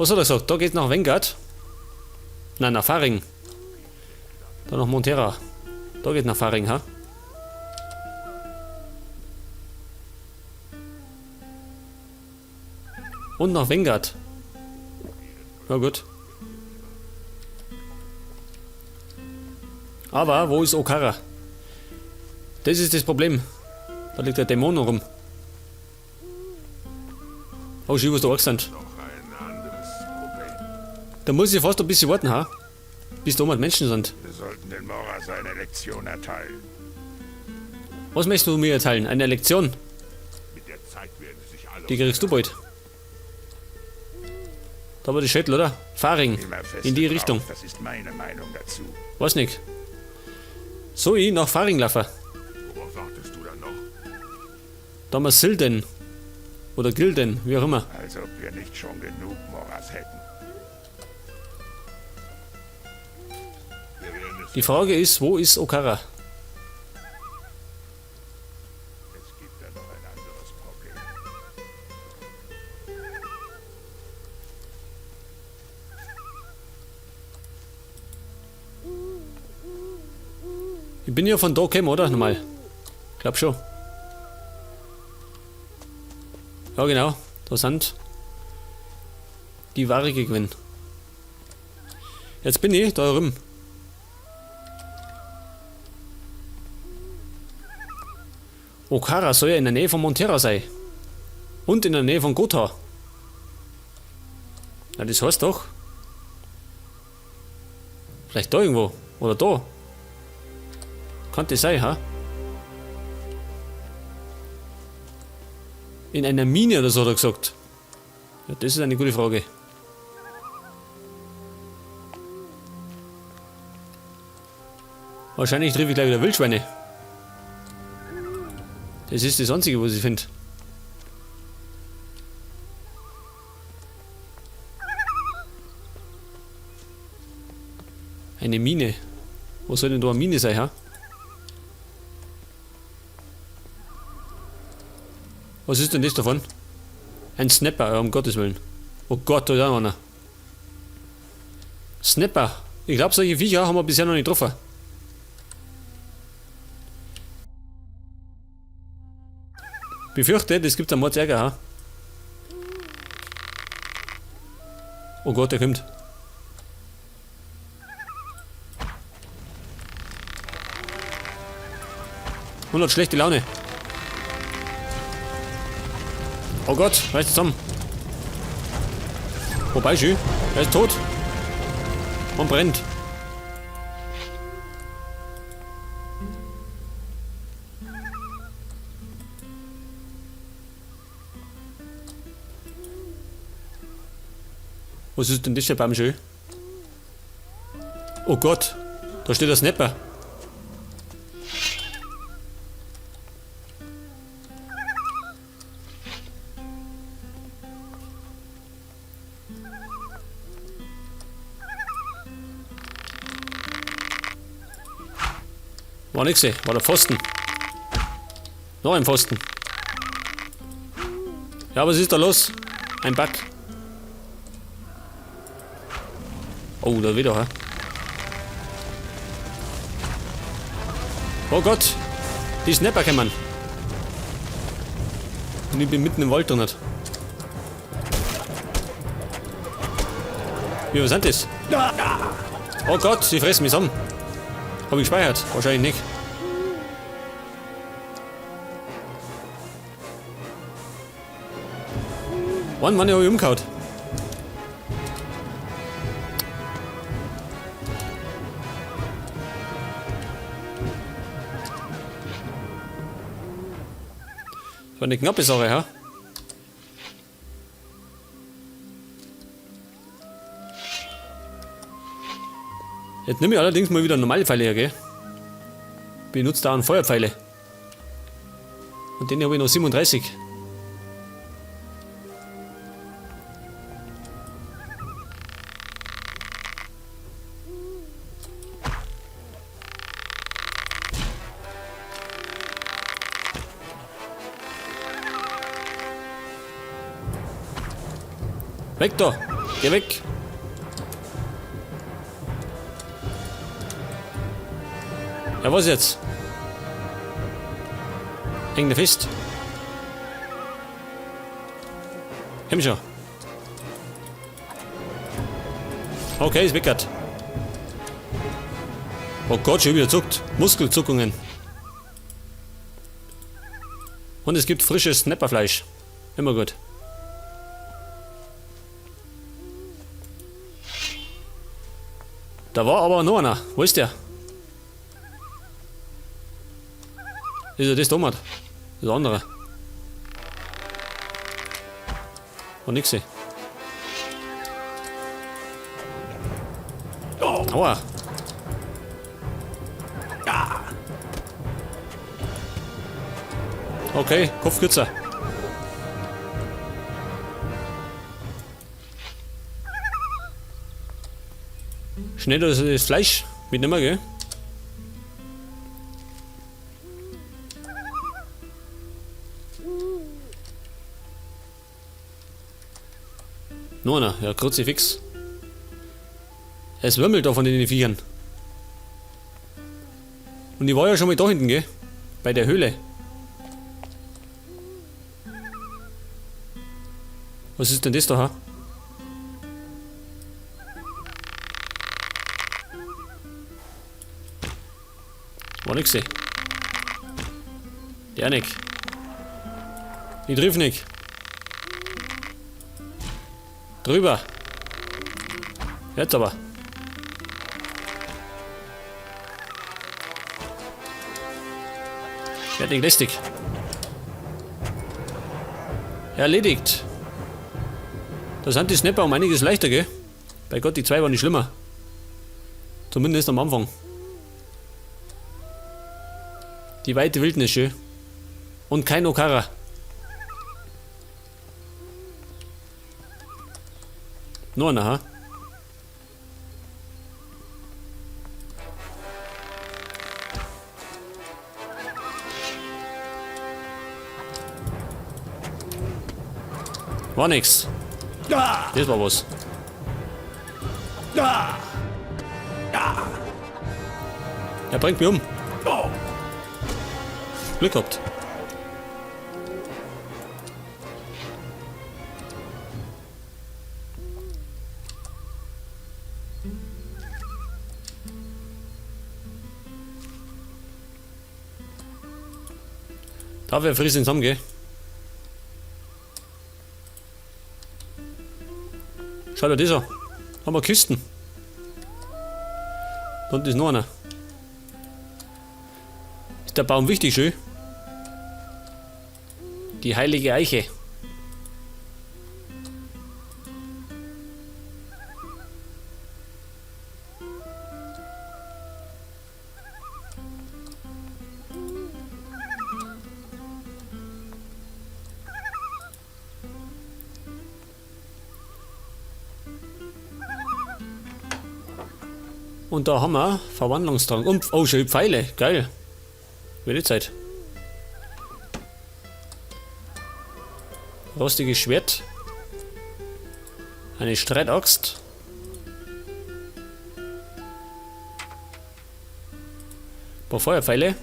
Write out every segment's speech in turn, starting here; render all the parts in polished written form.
Was hat er gesagt? Da geht's nach Vengard. Nein, nach Faring. Da nach Montera. Da geht nach Faring, ha? Und nach Vengard. Na gut. Aber wo ist Okara? Das ist das Problem. Da liegt der Dämon rum. Oh, schau, was da arg sind. Noch ein anderes Problem. Da muss ich fast ein bisschen warten, ha? Bis da mal Menschen sind. Wir sollten den Moras eine Lektion erteilen. Was möchtest du mir erteilen? Eine Lektion? Mit der Zeit werden sie sich alle Die kriegst du bald. Da war die Schädel, oder? Faring. Immer fest In die drauf. Richtung. Das ist meine Meinung dazu. Weiß nicht. Soll ich nach Faring laufen? Worauf wartest du dann noch? Da haben wir Silden. Oder Gilden, wie auch immer. Als ob wir nicht schon genug Moras hätten. Wir werden es Die Frage ist, wo ist Okara? Es gibt da noch ein anderes Problem. Ich bin ja von da gekommen, oder? Nochmal. Glaub schon. Ja, genau. Da sind die Warge gewesen. Jetzt bin ich da drüben. Okara soll ja in der Nähe von Montera sein. Und in der Nähe von Gotha. Na, das heißt doch. Vielleicht da irgendwo. Oder da. Könnte sein, ha? In einer Mine oder so hat er gesagt. Ja, das ist eine gute Frage. Wahrscheinlich treffe ich gleich wieder Wildschweine. Das ist das Einzige, was ich finde. Eine Mine. Wo soll denn da eine Mine sein, ha? Was ist denn das davon? Ein Snapper, ja, um Gottes Willen. Oh Gott, da ist auch noch einer. Snapper. Ich glaub, solche Viecher haben wir bisher noch nicht getroffen. Befürchte, das gibt einen Mordsärger, ha? Oh Gott, der kommt. Und hat schlechte Laune. Oh Gott, reiß zusammen. Wobei, schön, er ist tot. Und brennt. Was ist denn das für ein Baum schön? Oh Gott, da steht der Snapper. War nix, ey. War der Pfosten. Noch ein Pfosten. Ja, was ist da los? Ein Bug. Oh, da wieder, hä? Oh Gott! Die Snapper kommen. Und ich bin mitten im Wald drin. Wie, was sind das? Oh Gott, sie fressen mich zusammen. Hab ich gespeichert? Wahrscheinlich nicht. Wann, wann hab ich umgehauen? Das war eine knappe Sache, ha? Jetzt nehme ich allerdings mal wieder normale Pfeile her, gell? Benutzt da einen Feuerpfeile. Und den habe ich noch 37. Weg da! Geh weg. Ja, was jetzt? Häng da fest. Komm schon. Okay, ist weggert. Oh Gott, schon wieder zuckt. Muskelzuckungen. Und es gibt frisches Snapperfleisch. Immer gut. Da war aber noch einer. Wo ist der? Ist er das da? Das ist der andere. War nix. Aua. Okay, Kopf kürzer. Schnell das Fleisch mitnehmen, gell? Nur einer, ja, Kruzifix. Es wimmelt da von den Viechern. Und ich war ja schon mal da hinten, gell? Bei der Höhle. Was ist denn das da, ha? War nix, ey. Der nicht. Ich triff nicht. Drüber. Jetzt aber. Werd nicht lästig. Erledigt. Da sind die Snapper um einiges leichter, gell? Bei Gott, die zwei waren nicht schlimmer. Zumindest am Anfang. Die weite Wildnis, schön. Und kein Okara. Nur einer, ha? War nix. Das war was. Er bringt mich um. Glück gehabt. Da wäre friss zusammen, gell? Schau dir das an. Haben wir Kisten. Da unten ist noch einer. Ist der Baum wichtig, schön? Die heilige Eiche. Und da haben wir Verwandlungstrank. Und, oh, schön Pfeile. Geil. Wird die Zeit. Rostiges Schwert. Eine Streitaxt. Ein paar Feuerpfeile.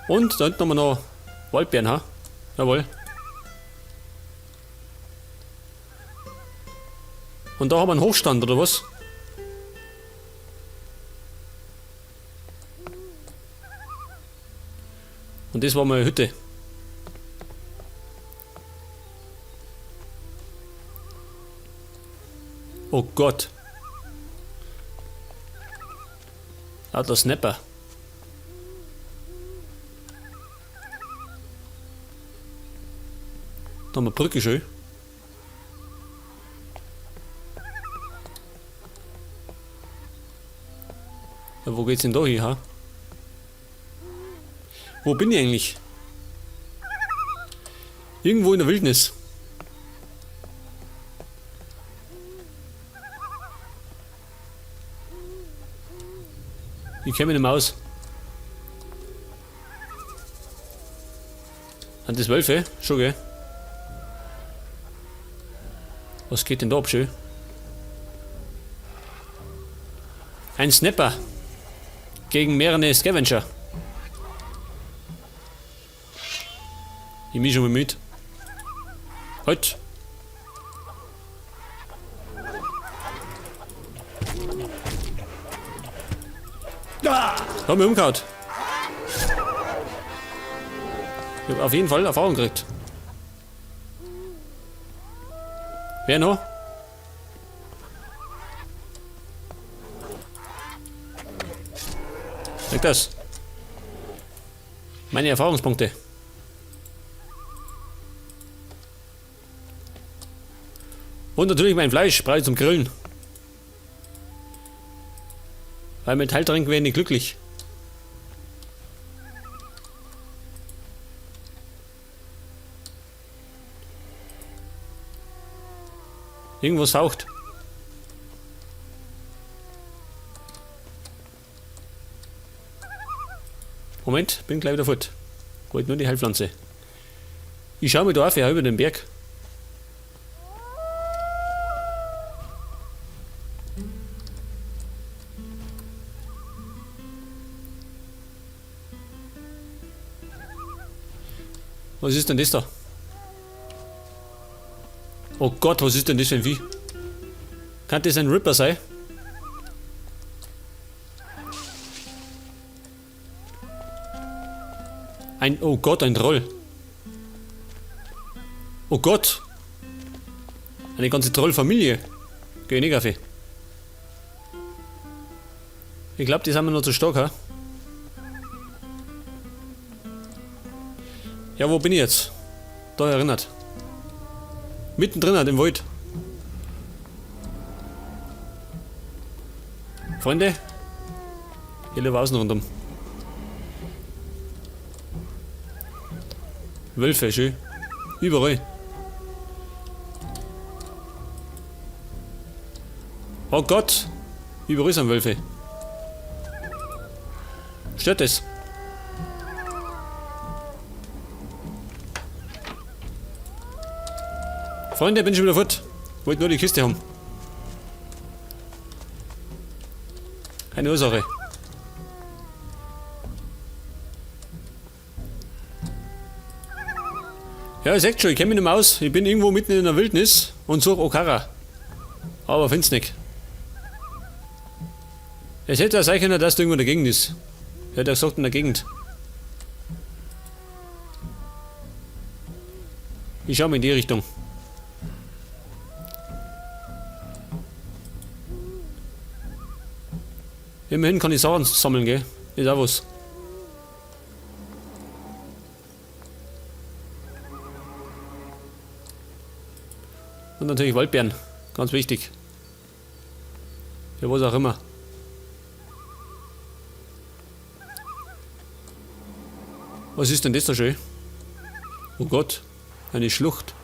Und da hinten haben wir noch Waldbeeren, ha? Jawohl. Und da haben wir einen Hochstand, oder was? Und das war meine Hütte. Oh Gott. Lauter Snapper. Da haben wir Brücke schön. Ja, wo geht's denn da hin, ha? Wo bin ich eigentlich? Irgendwo in der Wildnis. Ich kenne mich nicht mehr aus. Sind das Wölfe? Schon, gell? Was geht denn da ab, schön? Ein Snapper. Gegen mehrere Scavenger. Ich mische mal mit. Halt! Hab mich umgehauen. Ich hab auf jeden Fall Erfahrung gekriegt. Wer noch? Weg das. Meine Erfahrungspunkte. Und natürlich mein Fleisch, brauche ich zum Grillen. Weil mit Heiltränken werde ich nicht glücklich. Irgendwo saucht. Moment, bin gleich wieder fort. Wollte nur die Heilpflanze. Ich schau mir da auf, ja, über den Berg. Was ist denn das da? Oh Gott, was ist denn das für ein Vieh? Kann das ein Ripper sein? Ein, oh Gott, ein Troll. Oh Gott. Eine ganze Trollfamilie. Geh nicht auf. Ich glaub, die sind mir noch zu stark, ha? Ja, wo bin ich jetzt? Da erinnert. Mittendrin halt im Wald. Freunde, hier lieber außen rundum. Wölfe, schön. Überall. Oh Gott! Überall sind Wölfe. Stört das? Freunde, bin schon wieder fort. Wollte nur die Kiste haben. Keine Ursache. Ja, ihr seht schon, ich kenn mich nicht mehr aus. Ich bin irgendwo mitten in der Wildnis und suche Okara. Aber find's nicht. Es hätte ja sein können, dass da irgendwo in der Gegend ist. Ich hätte ja gesagt, in der Gegend. Ich schau mal in die Richtung. Immerhin kann ich Sachen sammeln, gell? Ist auch was. Und natürlich Waldbeeren. Ganz wichtig. Für was auch immer. Was ist denn das da schön? Oh Gott, eine Schlucht.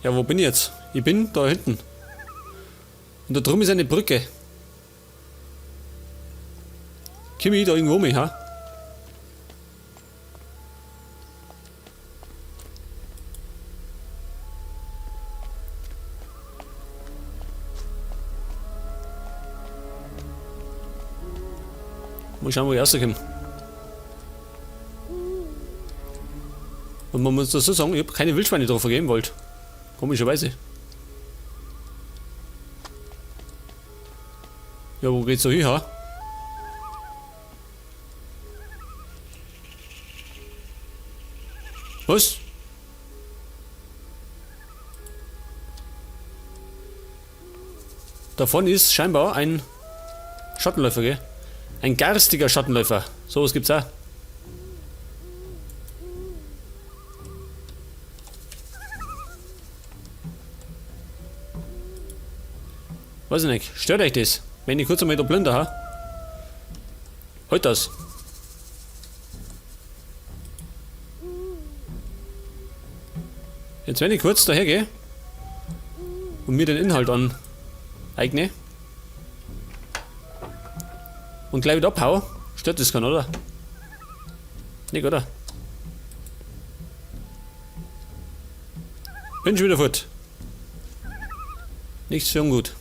Ja, wo bin ich jetzt? Ich bin da hinten. Und da drüben ist eine Brücke. Komm ich da irgendwo mit, ha? Mal schauen, wo ich rauskomme. Und man muss dazu sagen, ich hab keine Wildschweine drauf vergeben wollt. Komischerweise. Ja, wo geht's da hin, ha? Was? Davon ist scheinbar ein Schattenläufer, gell? Ein garstiger Schattenläufer. Sowas gibt's auch. Weiß ich nicht. Stört euch das? Wenn ich kurz einmal da blinder, ha? Halt das. Jetzt wenn ich kurz daher gehe und mir den Inhalt aneigne und gleich wieder abhau, Stört das keinen, oder? Nicht, oder? Bin schon wieder fort. Nichts für ungut.